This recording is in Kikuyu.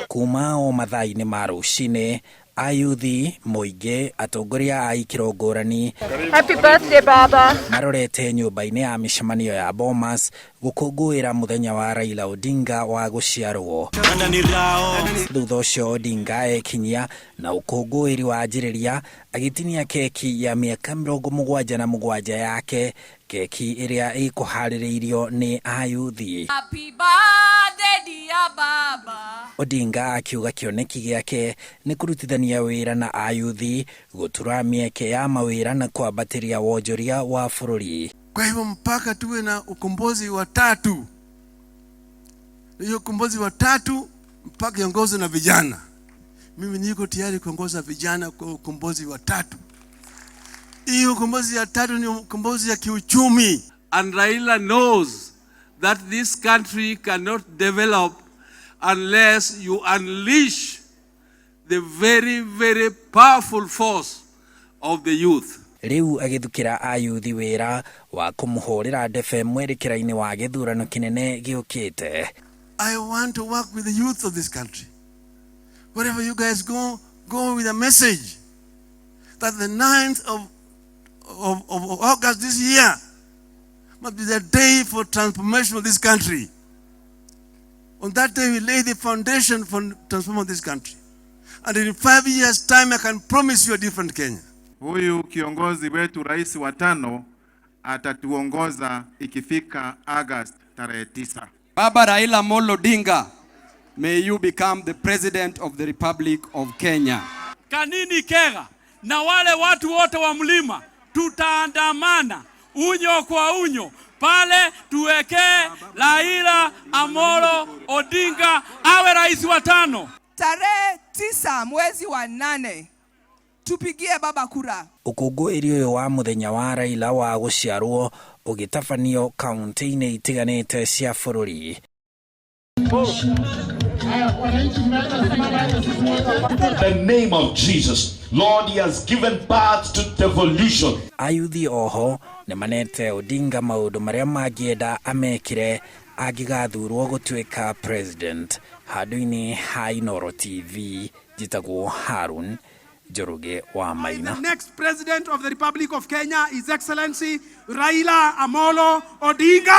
Kuma o mathaa-inĩ ma rũcinĩ, ayuthi, mũingĩ, atongoria a ikĩro ngũrani. Happy birthday, Baba. Marorete nyũmba-inĩ ya mĩcemanio ya Bomas gũkũngũĩra mũthenya wa Raila Odinga wa gũciarwo. Thutha ũcio Odinga ekinyia na ũkũngũĩri wanjĩrĩria agĩtinia keki ya mĩaka 77 yake, keki ĩrĩa ĩkũharĩrĩirio nĩ ayuthi. Happy birthday, dear Baba. Odinga akiuga kĩoneki gĩake nĩ kũrutithania wĩra na ayuthi gũtura mĩeke ya mawĩra na kwambatĩria wonjoria wa bũrũri. Kwa hivyo mpaka tuwe na ukombozi wa tatu. Hiyo ukombozi wa tatu mpaka iongozwe na vijana. Mimi niko tayari kuongoza vijana kwa ukombozi wa tatu. Hiyo ukombozi ya tatu ni ukombozi ya kiuchumi. And Raila knows that this country cannot develop unless you unleash the very, very powerful force of the youth. Rĩu agĩthukĩra ayuthi wĩra wa kũmũhũrĩra ndebe mwerekera-inĩ wa gĩthurano kĩnene gĩũkĩte. I want to work with the youth of this country. Wherever you guys go, go with a message that the 9th of August this year must be the day for transformation of this country. On that day, we lay the foundation for transformation of this country. And in 5 years' time, I can promise you a different Kenya. Huyu kiongozi wetu, rais wa tano, atatuongoza ikifika August tarehe 9. Baba Raila Amolo Odinga, may you become the President of the Republic of Kenya. Kanini Kega na wale watu wote wa mlima tutaandamana unyo kwa unyo pale tuwekee Raila Amolo Odinga awe rais wa tano. Tarehe 9 mwezi wa 8 tupigie baba kura. Ũkũngũĩri ũyũ wa mũthenya wa Raila wa gũciarwo ũgĩtabanio kaunti-inĩ itiganĩte cia bũrũri. The name of Jesus. Lord, He has given birth to devolution. Ayuthi oho nĩ manete Odinga maũndũ marĩa mangĩenda amekire angĩgathurwo gũtuĩka president. Handũ-inĩ ha Inooro TV, njĩtagwo Harun Njoroge wa Maina. The next President of the Republic of Kenya, His Excellency Raila Amolo Odinga.